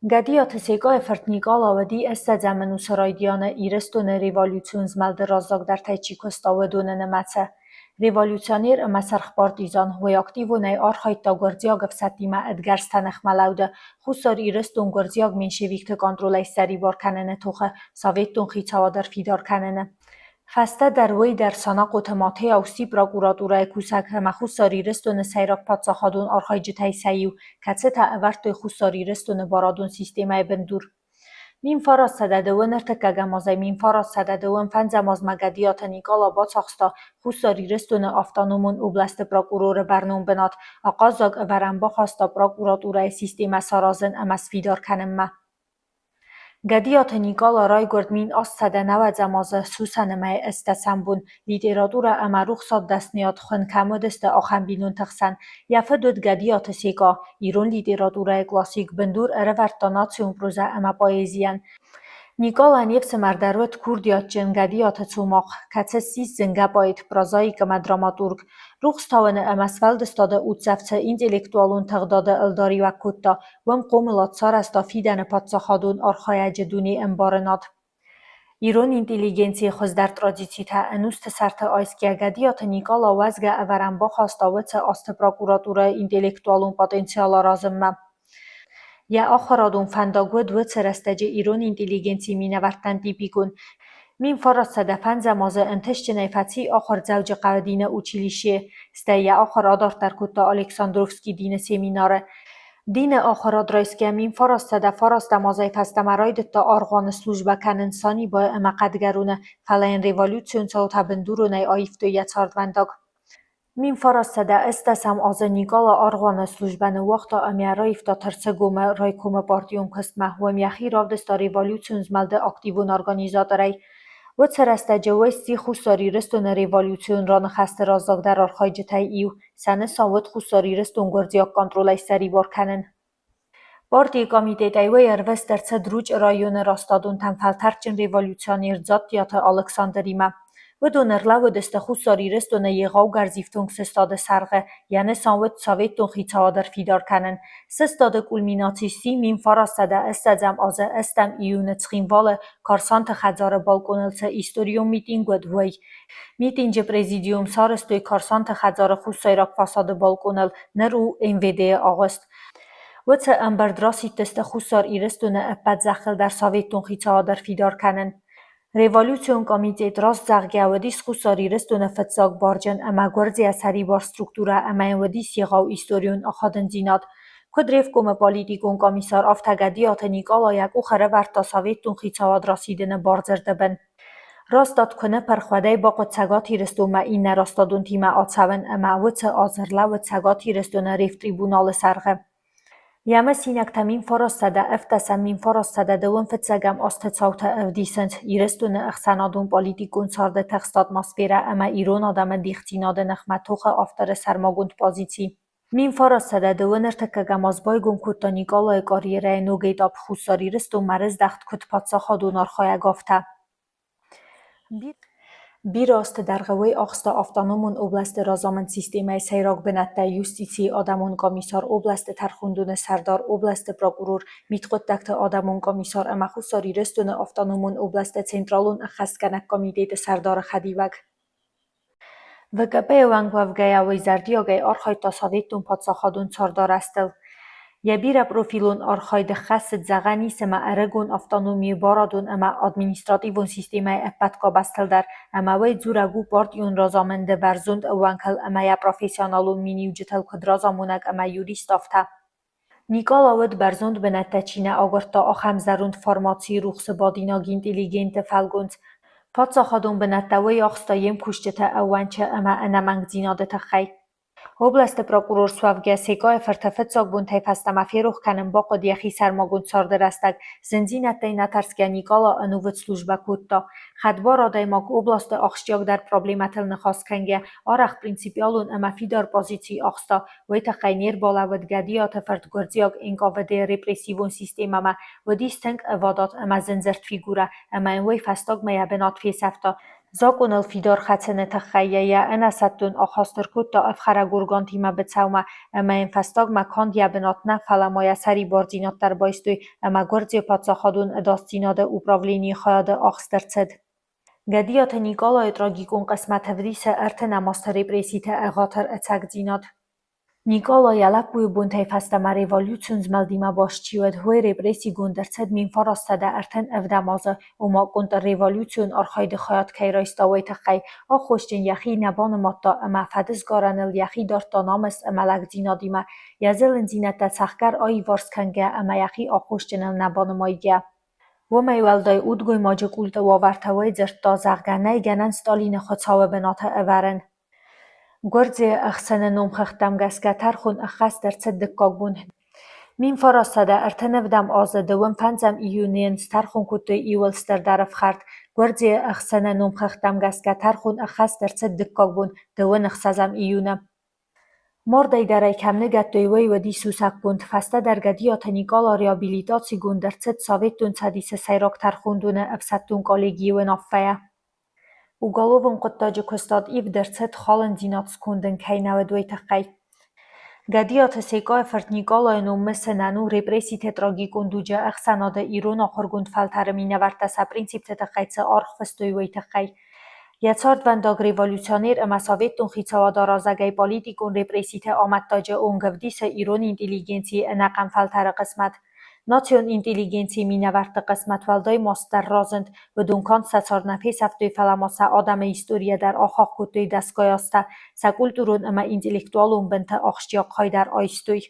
Гӕдиаты Секъайы фырт Никъала уыди ӕссӕдзӕм ӕнусы райдианы Ирыстоны революцион змӕлды раззагдӕртӕй чи куыста, уыдоны нымӕцы. Революционер ӕмӕ сырхпартизан, уый активонӕй архайдта гуырдзиаг ӕфсӕдтимӕ ӕдгӕрзтӕ ныхмӕлӕуды, Хуссар Ирыстон гуырдзиаг меньшевикты къонтролӕй ссӕрибар кӕныны тохы, советон хицауад ӕрфидар кӕныны. Фӕстӕдӕр уый дӕр Санахъоты Матейау сси прокуратурӕйы кусӕг ӕмӕ Хуссар Ирыстоны сӕйраг паддзахадон архайджытӕй сӕ иу, кӕцытӕ ӕвӕрдтой Хуссар Ирыстоны барадон системӕйы бындур. 1931 азӕй 1925 азмӕ Гӕдиаты Никъала бацахста Хуссар Ирыстоны автономон областы прокуроры бӕрнон бынат, ахъаззаг ӕвӕрӕн бахаста прокуратурӕйы системӕ саразын ӕмӕ сфидар кӕнынмӕ. Гӕдиаты Никъала райгуырд 1890 азы сусӕны мӕйы ӕстдӕсӕм бон, литературӕ ӕмӕ рухсад дӕсныйад хуын кӕм уыдысты, ахӕм бинонты хсӕн. Йӕ фыд уыд Гӕдиаты Секъа, ирон литературӕйы классик, бындур ӕрӕвӕрдта национ прозӕ ӕмӕ поэзийӕн. Никъалайӕн йе фсымӕр дӕр уыд курдиатджын Гӕдиаты Цомахъ, кӕцы ссис зынгӕ поэт, прозаик ӕмӕ драматург. Рухстауӕны ӕмӕ сфӕлдыстады уддзӕф цы интеллектуалон тыгъдады ӕлдариуӕг кодта, уым хъомылад сарӕзта фидӕны паддзахадон архайӕджы дунеӕмбарынад. Ирон интеллигенцийы хуыздӕр традицитӕ ӕнусты сӕрты айсгӕ Гӕдиаты Никъала уӕзгӕ ӕвӕрӕн бахаста уыцы азты прокуратурӕйы интеллектуалон потенциал аразынмӕ. Йӕ ахуырадон фӕндаг уыд уыцы рӕстӕджы ирон интеллигенцийы минӕвӕрттӕн типикон. 1905 азы ӕнтыстджынӕй фӕци ахуыр Дзӕуджыхъӕуы дины училищейы, стӕй йӕ ахуыр адарддӕр кодта Александровский дины семинары. Дины ахуырад райсгӕ 1909 азӕй фӕстӕмӕ райдыдта аргъуаны службӕ кӕнын Санибайы ӕмӕ Хъӕдгӕроны, фӕлӕ йын революцион цаутӕ бындуронӕй аивтой йӕ цардвӕндаг. 1918 азы Никъала аргъуаны службӕ ныууагъта ӕмӕ раивта Тырсыгомы райкомы партион куыстмӕ, уым йӕхи равдыста революцион змӕлды активон организаторӕй. Уыцы рӕстӕджы уый сси Хуссар Ирыстоны революцион раныхӕсты раззагдӕр архайджытӕй иу, сӕ нысан уыд Хуссар Ирыстон гуырдзиаг контролӕй ссӕрибар кӕнын. Партийы комитетӕй уый ӕрвыст ӕрцыд Ручъы районы растадонтӕм фӕлтӕрдджын революционер Дзаттиаты Алыксандримӕ. Уыдон ӕрлӕууыдысты Хуссар Ирыстоны егъау гӕрзифтонг сыстады сӕргъы, йӕ нысан уыд советон хицауад ӕрфидар кӕнын. Сыстады кульминаци сси 1920 азы ӕстӕм июны Цхинвалы Карсанты хӕдзары балкъоныл цы историон митинг уыд, уый. Митинджы президиум сарӕзтой Карсанты хӕдзары хуссайраг фасады балкъоныл, ныр у МВД-йы агъуыст. Уыцы ӕмбырд расидтысты Хуссар Ирыстоны ӕппӕт зӕххыл дӕр советон хицауад ӕрфидар кӕнын. Революцион комитет раст зӕгъгӕ уыдис Хуссар Ирыстоны фыццаг барджын ӕмӕ гуырдзиаг сӕрибар структурӕ ӕмӕ йын уыдис егъау историон ахадындзинад. Куыд ревкомы политикон комиссар, афтӕ Гӕдиаты Никъала йӕ къух ӕрӕвӕрдта советон хицауад расидыны бардзырды бын. Растад куы нӕ пырх, уӕд ӕй бахъуыд Цӕгат Ирыстонмӕ иннӕ растадонтимӕ ацӕуын ӕмӕ уыцы аз ӕрлӕууыд Цӕгат Ирыстоны ревтрибуналы сӕргъы. Йӕ мысинӕгтӕ 1917 1921 азты цаутӕ ӕвдисынц Ирыстоны ӕхсӕнадон-политикон царды тыхст атмосферӕ ӕмӕ ирон адӕмы дихдзинады ныхмӕ тохы авторы сӕрмагонд позици. 1931 аз байгом кодта Никъалайы карьерӕйы ног этап Хуссар Ирыстонмӕ рыздӕхт куыд паддзахадон архайӕг, афтӕ. Бирӕ азты дӕргъы уый ахста автономон областы разамынд системӕйы сӕйраг бынӕттӕ юстицийы адӕмон комиссар, областы тӕрхондоны сӕрдар, областы прокурор, мидхъуыддӕгты адӕмон комиссар ӕмӕ Хуссар Ирыстоны автономон областы Централон ӕххӕстгӕнӕг комитеты сӕрдары хӕдивӕг. ВКП-йы уӕнг уӕвгӕйӕ уый зӕрдиагӕй архайдта советон паддзахадон цардарӕзтыл. Йӕ бирӕпрофилон архайды ххӕссыд зӕгъӕн ис ӕмӕ ӕрыгон автономийы барадон ӕмӕ административон системӕйы ӕппӕт къабӕзтыл дӕр, ӕмӕ уый дзурӕг у партион разамынды бӕрзонд ӕууӕнкыл ӕмӕ йӕ профессионалон миниуджытыл куыд разамонӕг ӕмӕ юрист, афтӕ. Никъала уыд, бӕрзонд бынӕттӕ чи нӕ агуырдта, ахӕм зӕронд формацийы рухсы бадинаг интеллигенты фӕлгонц. Паддзахадон бынӕттӕ уый ахста йе мкусджыты ӕууӕнчы ӕмӕ ӕнӕмӕнгдзинады тыххӕй. Областы прокурор суӕвгӕ Секъайы фырты фыццаг бонтӕй фӕстӕмӕ ферох кӕнын бахъуыд йӕхи сӕрмагонд царды рӕстӕг, зындзинӕдтӕй нӕ тӕрсгӕ Никъала ӕнувыд службӕ кодта. Хӕдбар адӕймаг областы ахсджиагдӕр проблемӕтыл ныхас кӕнгӕ, арӕх принципиалон ӕмӕ фидар позици ахста, Уый тыххӕй не рбалӕууыд Гӕдиаты фырт гуырдзиаг НКВД-йы репрессивон системӕмӕ, уыдис тынг ӕвадат ӕмӕ зындзырд фигурӕ, ӕмӕ йын уый фӕстагмӕ йӕ бынат фесӕфта. Закъоныл фидар хӕцыны тыххӕй йӕ йӕ ӕнӕсӕттон ахаст ӕркодта ӕфхӕрӕг органтимӕ быцӕумӕ ӕмӕ йын фӕстагмӕ канд йӕ бынат нӕ, фӕлӕ ма йӕ сӕрибардзинад дӕр байстой ӕмӕ Гуырдзыйы паддзахадон ӕдасдзинады управленийы хайады ахст ӕрцыд. Гӕдиаты Никъалайы трагикон хъысмӕт ӕвдисы 30-ӕм азты репресситы ӕгъатыр ӕцӕгдзинад. Никъала йӕ лӕппуйы бонтӕй фӕстӕмӕ революцион змӕлдимӕ баст чи уыд, уый репрессигонд ӕрцыд 1937 азы, ома контрреволюцион архайды хайад кӕй райста, уый тыххӕй. Аххосджын йӕхи нӕ банымадта ӕмӕ фӕдысгарӕныл йӕхи дардта намыс ӕмӕ лӕгдзинадимӕ, йӕ зылындзинӕдтӕ цӕхгӕр аиварс кӕнгӕ ӕмӕ йӕхи аххосджыныл нӕ банымайгӕ. Уымӕй уӕлдай удгоймаджы культы уавӕртӕ уый дзырдта, зӕгъгӕ, нӕй гӕнӕн Сталины Хуыцауы бынаты ӕвӕрын. Гуырдзыйы ӕхсӕны номхыгъдтӕм гӕсгӕ тӕрхон ӕххӕст ӕрцыд дыккаг бон. 1937 азы 25 июны йын стӕрхон кодтой иууыл стырдӕр ӕфхӕрд. Гуырдзыйы ӕхсӕны номхыгъдтӕм гӕсгӕ тӕрхон ӕххӕст ӕрцыд дыккаг бон, 26 июны. Мардӕй дӕр ӕй кӕм ныгӕдтой, уый уыди сусӕггонд. Фӕстӕдӕр Гӕдиаты Никъала реабилитацигонд ӕрцыд Советон Цӕдисы Сӕйраг тӕрхондоны ӕфсӕддон коллегийы уынаффӕйӕ. Уголовон хъуыддаджы куыстад ивд ӕрцыд, халындзинад сконд ын кӕй нӕ уыд, уый тыххӕй. Гӕдиаты Секъайы фырт Никъалайы ном мысынӕн у репресситы трагикон дуджы ӕхсӕнады ирон ахуыргонд фӕлтӕры минӕвӕрттӕ сӕ принципты тыххӕй цы аргъ фыстой, уый тыххӕй. Йӕ цардвӕндаг революционер ӕмӕ советон хицауад аразӕгӕй политикон репресситы амӕттаджы онг ӕвдисы ирон интеллигенцийы ӕнӕхъӕн фӕлтӕры хъысмӕт. Национ интеллигенцийы минӕвӕртты хъысмӕт уӕлдай мастдӕр разынд, уыдон канд сӕ цард нӕ фесӕфтой, фӕлӕ ма сӕ адӕмы историйӕ дӕр ахахх кодтой дӕсгай азтӕ, сӕ культурон ӕмӕ интеллектуалон бынты ахсджиаг хай дӕр айстой.